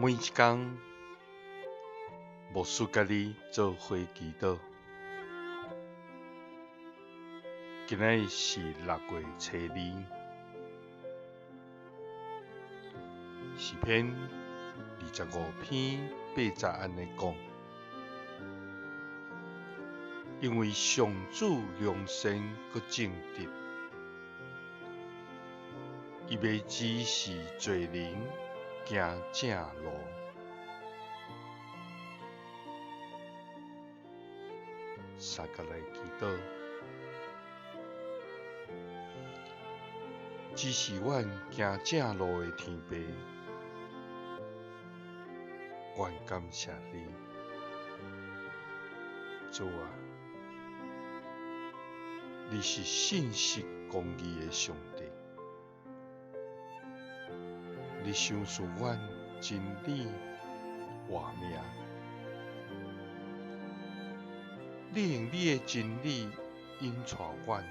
每一工，牧師佮你做伙祈禱。今仔日是6月初二，詩篇25篇8節按呢講：因為上主良善閣正直，伊欲指示罪人行正路。相共來祈禱，指示阮行正路的天父，阮感謝你，主啊，你是信實公義的上帝，你賞賜阮真理活命，你用你的真理引帶阮，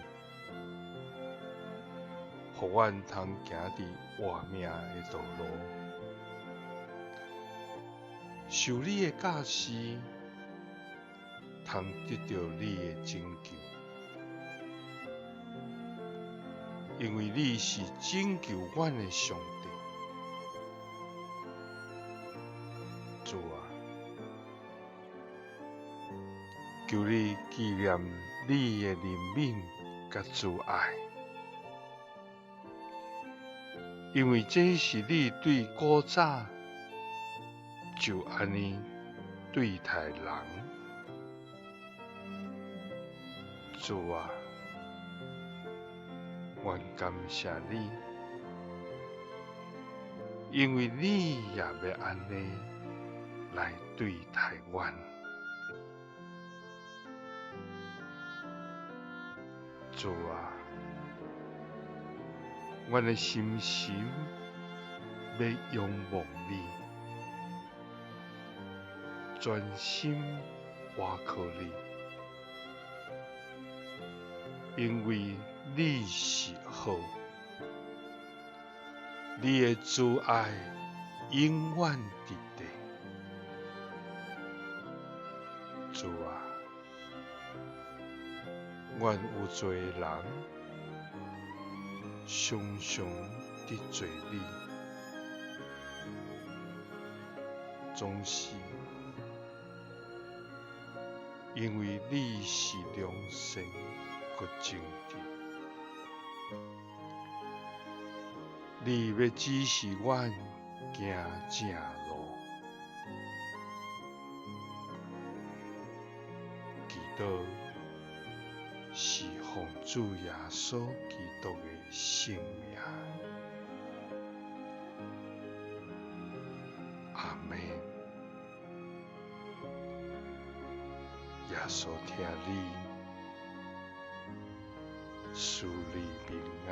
予阮通行佇活命的道路，受你的教示，通得著你的拯救，因為你是拯救阮的上帝。主啊，求你紀念你的憐憫佮慈愛，因為這是你對古早就按呢對待人。主啊，阮感謝你，因為你也欲按呢來對待阮。主啊，阮的心心欲仰望你，專心倚靠你，因為你是好，你的慈愛永遠佇地。主啊，阮有罪的人常常得罪你，總是因為你是良善閣正直，你欲指示阮行正路。祈禱是奉主耶穌基督的聖名。阿們。耶穌疼你，賜你平安。